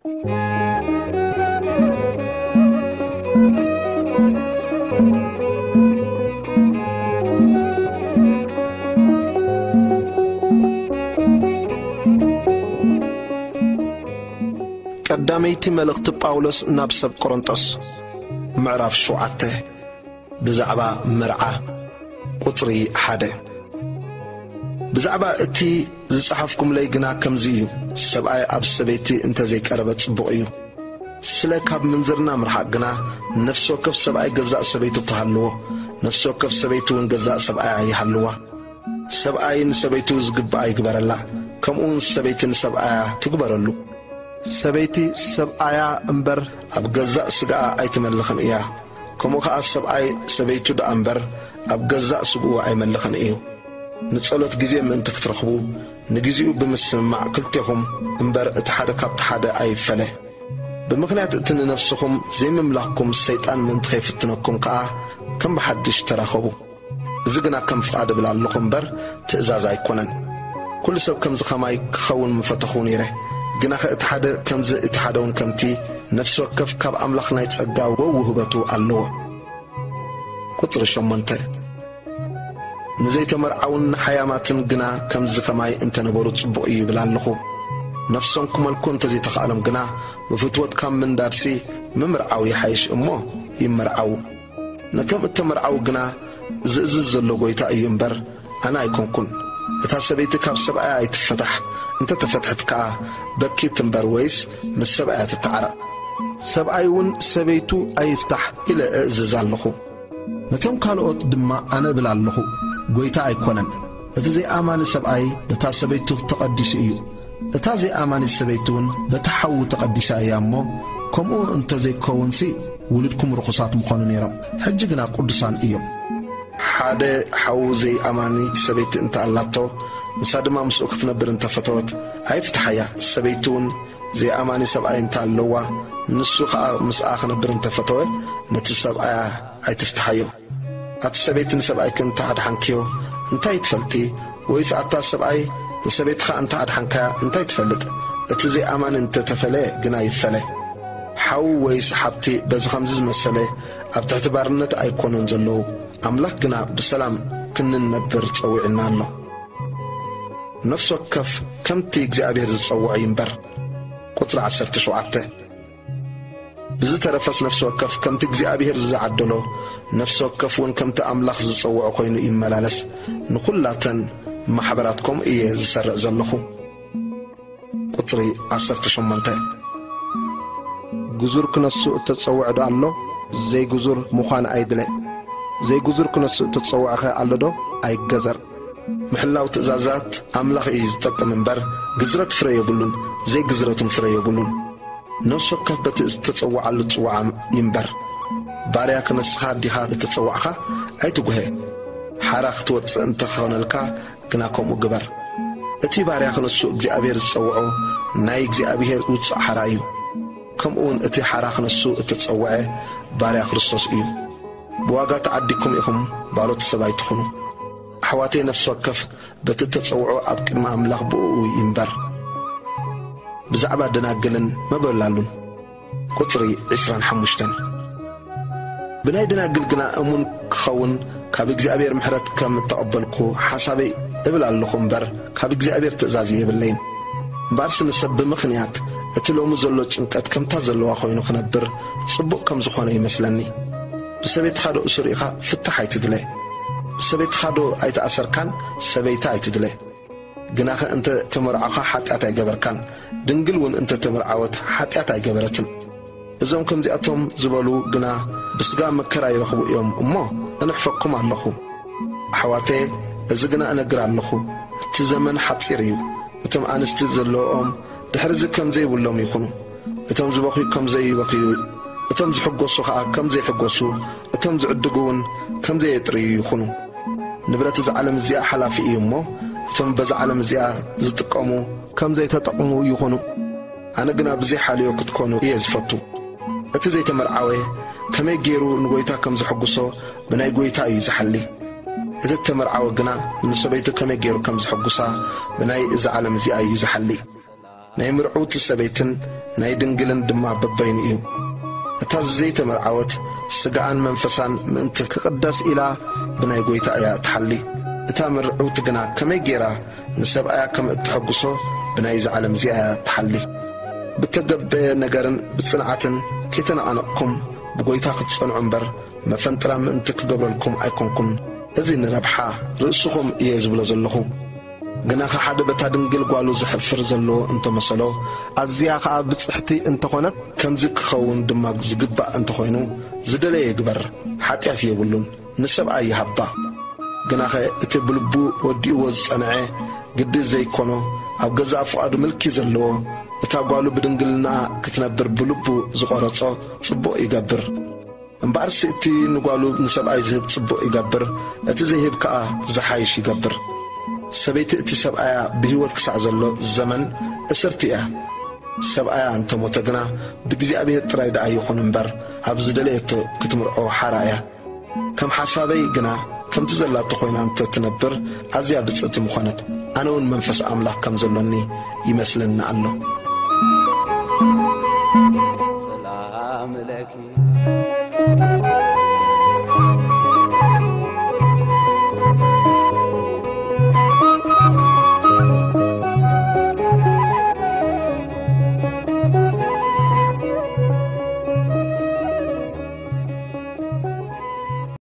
ቀዳመይቲ መልእኽቲ ጳውሎስ ናብ ሰብ ቆሮንጦስ፣ ምዕራፍ ሸውዓተ። ብዛዕባ መርዓ፣ ቁጽሪ ሓደ። ብዛዕባ እቲ ዝጸሓፍኩምለይ ግና ከምዚ እዩ፣ ሰብኣይ ኣብ ሰበይቲ እንተ ዘይቀረበ ጽቡቕ እዩ። ስለ ካብ ምንዝርና ምርሓቕ ግና፣ ነፍሲ ወከፍ ሰብኣይ ገዛእ ሰበይቱ ትሃልዎ፣ ነፍሲ ወከፍ ሰበይቲ እውን ገዛእ ሰብኣያ ይሃልዋ። ሰብኣይ ንሰበይቱ ዝግብኣ ይግበረላ፣ ከምኡውን ሰበይቲ ንሰብኣያ ትግበረሉ። ሰበይቲ ሰብኣያ እምበር ኣብ ገዛእ ስጋኣ ኣይትመልኽን እያ። ከምኡ ኸኣ ሰብኣይ ሰበይቱ ደኣ እምበር ኣብ ገዛእ ስግኡ ኣይመልኽን እዩ። ንጸሎት ግዜ ምእንቲ ክትረኽቡ ንግዜኡ ብምስምማዕ ክልቴኹም እምበር እቲ ሓደ ካብቲ ሓደ ኣይፈለ። ብምኽንያት እቲ ንነፍስኹም ዘይምምላኽኩም ሰይጣን ምእንቲ ኸይፍትነኩም ከኣ ከም ብሓድሽ ተራኸቡ። እዚ ግና ከም ፍቓድ እብል ኣለኹ እምበር ትእዛዝ ኣይኮነን። ኩሉ ሰብ ከምዚ ኸማይ ክኸውን ምፈተኹ ነይረ። ግናኸ እቲ ሓደ ከምዚ እቲ ሓደ እውን ከምቲ፣ ነፍሲ ወከፍ ካብ ኣምላኽ ናይ ጸጋ ወውህበቱ ኣለዎ። ቁጽሪ ሸሞንተ። ንዘይተመርዓውን ንሓያማትን ግና ከምዚ ኸማይ እንተ ነበሩ ጽቡቕ እዩ ይብል ኣለኹ። ነፍሶም ክመልኩ እንተ ዘይተኻእሎም ግና ብፍትወት ካብ ምንዳድሲ ምምርዓው ይሓይሽ እሞ ይመርዓዉ። ነቶም እተመርዓዉ ግና ዝእዝዝ ዘሎ ጐይታ እዩ እምበር ኣነ ኣይኮንኩን። እታ ሰበይቲ ካብ ሰብኣያ ኣይትፈታሕ፣ እንተ ተፈትሐት ከኣ በኪ ትንበር ወይስ ምስ ሰብኣያ ትተዓረቕ። ሰብኣይ እውን ሰበይቱ ኣይፍታሕ ኢለ እእዝዝ ኣለኹ። ነቶም ካልኦት ድማ ኣነ እብል ኣለኹ፣ ጐይታ ኣይኮነን። እቲ ዘይኣማኒ ሰብኣይ በታ ሰበይቱ ተቐዲሱ እዩ፣ እታ ዘይኣማኒት ሰበይቲ እውን በቲ ሓዉ ተቐዲሳ እያ እሞ፣ ከምኡ እንተ ዘይከውንሲ ውሉድኩም ርኹሳት ምኾኑ ነይሮም። ሕጂ ግና ቅዱሳን እዮም። ሓደ ሓዉ ዘይኣማኒት ሰበይቲ እንተ ኣላቶ፣ ንሳ ድማ ምስኡ ክትነብር እንተ ፈተወት፣ ኣይፍትሓያ። ሰበይቲ እውን ዘይኣማኒ ሰብኣይ እንተ ኣለዋ፣ ንሱ ኸኣ ምስኣ ክነብር እንተ ፈተወ፣ ነቲ ሰብኣያ ኣይትፍትሓዮ። ኣቲ ሰበይቲ ንሰብኣይኪ እንተ ኣድሓንክዮ እንታይ ትፈልጢ? ወይስ ኣታ ሰብኣይ ንሰበይትኻ እንተ ኣድሓንካያ እንታይ ትፈልጥ? እቲ ዘይኣማኒ እንተ ተፈለየ ግና ይፈለ። ሓው ወይስ ሓብቲ በዚ ኸምዚ ዝመሰለ ኣብ ትሕቲ ባርነት ኣይኮኑን ዘለዉ። ኣምላኽ ግና ብሰላም ክንነብር ጸዊዑና ኣሎ። ነፍሲ ወከፍ ከምቲ እግዚኣብሔር ዝጸውዖ ይንበር። ቁጽሪ ዓሰርተ ሸውዓተ። ብዝተረፈስ ነፍሲ ወከፍ ከምቲ እግዚኣብሔር ዝዓደሎ፣ ነፍሲ ወከፍ እውን ከምቲ ኣምላኽ ዝጸውዖ ኮይኑ ይመላለስ። ንኹላተን ማሕበራት ከምኡ እየ ዝሰርዕ ዘለኹ። ቁጽሪ ዓሰርተ ሸሞንተ። ግዙር ክነሱ እተጸውዐ ዶ ኣሎ? ዘይግዙር ምዃን ኣይድለ። ዘይግዙር ክነሱ እተጸውዐኸ ኣሎ ዶ? ኣይገዘር። ምሕላው ትእዛዛት ኣምላኽ እዩ ዝጠቅም እምበር፣ ግዝረት ፍረ የብሉን፣ ዘይግዝረት እውን ፍረ የብሉን። ነፍሲ ወከፍ በቲ ዝተጸውዓሉ ጽውዓ ይንበር። ባርያ ክነስኻ ዲኻ እተጸዋዕኻ? ኣይትጉሀ። ሓራ ክትወጽእ እንተ ኾነልካ ግና ከምኡ ግበር። እቲ ባርያ ክነሱ እግዚኣብሔር ዝጸውዖ ናይ እግዚኣብሔር ውጹእ ሓራ እዩ። ከምኡ እውን እቲ ሓራ ክነሱ እተጸውዐ ባርያ ክርስቶስ እዩ። ብዋጋ ተዓዲግኩም ኢኹም፣ ባሮት ሰብ ኣይትኹኑ። ኣሕዋተይ፣ ነፍሲ ወከፍ በቲ እተጸውዖ ኣብ ቅድሚ ኣምላኽ ብእኡ ይንበር። ብዛዕባ ደናግልን መበላሉን። ቁጽሪ ዕስራን ሓሙሽተን። ብናይ ደናግል ግና እሙን ክኸውን ካብ እግዚኣብሔር ምሕረት ከም እተቐበልኩ ሓሳበይ እብል ኣለኹ እምበር፣ ካብ እግዚኣብሔር ትእዛዝ የብለይን። እምበኣርሲ ንሰብ ብምኽንያት እቲ ሎሚ ዘሎ ጭንቀት ከምታ ዘለዋ ኮይኑ ክነብር ጽቡቕ ከም ዝኾነ ይመስለኒ። ብሰበይትኻ ዶ እሱር ኢኻ? ፍታሕ ኣይትድለ። ብሰበይትኻ ዶ ኣይተኣሰርካን? ሰበይቲ ኣይትድለ። ግናኸ እንተ ተመርዓኻ ሓጢኣት ኣይገበርካን፣ ድንግል እውን እንተ ተመርዓወት ሓጢኣት ኣይገበረትን። እዞም ከምዚኣቶም ዝበሉ ግና ብስጋ መከራ ይረኽቡ እዮም እሞ፣ እንሕፈኩም ኣለኹ። ኣሕዋተየ፣ እዚ ግና እነግር ኣለኹ፣ እቲ ዘመን ሓጺር እዩ። እቶም ኣንስቲ ዘለዎም ድሕርዚ ከም ዘይብሎም ይኹኑ። እቶም ዝበኽዩ ከም ዘይበኽዩ፣ እቶም ዝሕጎሱ ኸኣ ከም ዘይሕጎሱ፣ እቶም ዝዕድጉ እውን ከም ዘየጥርዩ ይኹኑ። ንብረት እዛ ዓለም እዚኣ ሓላፊ እዩ እሞ፣ እቶም በዛ ዓለም እዚኣ ዝጥቀሙ ከም ዘይተጠቕሙ ይኹኑ። ኣነ ግና ብዘይሓልዮ ክትኮኑ እየ ዝፈቱ። እቲ ዘይተመርዓወ ከመይ ገይሩ ንጐይታ ከም ዝሕጉሶ ብናይ ጐይታ እዩ ዝሓሊ። እቲ እተመርዓወ ግና ንሰበይቱ ከመይ ገይሩ ከም ዝሕጉሳ ብናይ እዛ ዓለም እዚኣ እዩ ዝሓሊ። ናይ ምርዕውቲ ሰበይትን ናይ ድንግልን ድማ በበይኑ እዩ። እታ ዘይተመርዓወት ስጋኣን መንፈሳን ምእንቲ ክቕደስ ኢላ ብናይ ጐይታ እያ ትሓሊ። እታ ምርዕውቲ ግና ከመይ ገይራ ንሰብኣያ ከም እትሐጉሶ ብናይዚ ዓለም እዚኣ እያ ትሓሊ። ብተገብአ ነገርን ብጽንዓትን ከይተነቓነቕኩም ብጐይታ ክትጸንዑ እምበር፣ መፈንጥራ ምእንቲ ክገብረልኩም ኣይኮንኩን። እዚ ንረብሓ ርእስኹም እየ ዝብሎ ዘለኹ። ግናኸ ሓደ በታ ድንግል ጓሉ ዝሕፍር ዘለዎ እንተመሰሎ፣ ኣዝያ ኸኣ ብጽሕቲ እንተኾነት፣ ከምዚ ክኸውን ድማ ዝግባእ እንተኾይኑ፣ ዝደለየ ይግበር፣ ሓጢኣት የብሉን፣ ንሰብኣይ ይሃባ። ግናኸ እቲ ብልቡ ወዲእዎ ዝጸንዐ፣ ግዲ ዘይኮኖ፣ ኣብ ገዛእ ፍቓዱ ምልኪ ዘለዎ፣ እታ ጓሉ ብድንግልና ክትነብር ብልቡ ዝቖረጾ፣ ጽቡቕ ይገብር። እምበኣርሲ እቲ ንጓሉ ንሰብኣይ ዝህብ ጽቡቕ ይገብር፣ እቲ ዘይህብ ከኣ ዝሓይሽ ይገብር። ሰበይቲ እቲ ሰብኣያ ብህይወት ክሳዕ ዘሎ ዘመን እስርቲ እያ። ሰብኣያ እንተሞተ ግና ብእግዚኣብሔር ጥራይ ደኣ ይኹን እምበር፣ ኣብ ዝደለየቶ ክትምርዖ ሓራ እያ። ከም ሓሳበይ ግና ከምቲ ዘላቶ ኮይና እንተ ትነብር ኣዝያ ብጽእቲ ምኾነት። ኣነ እውን መንፈስ ኣምላኽ ከም ዘሎኒ ይመስለኒ ኣሎ። ሰላም ለኪ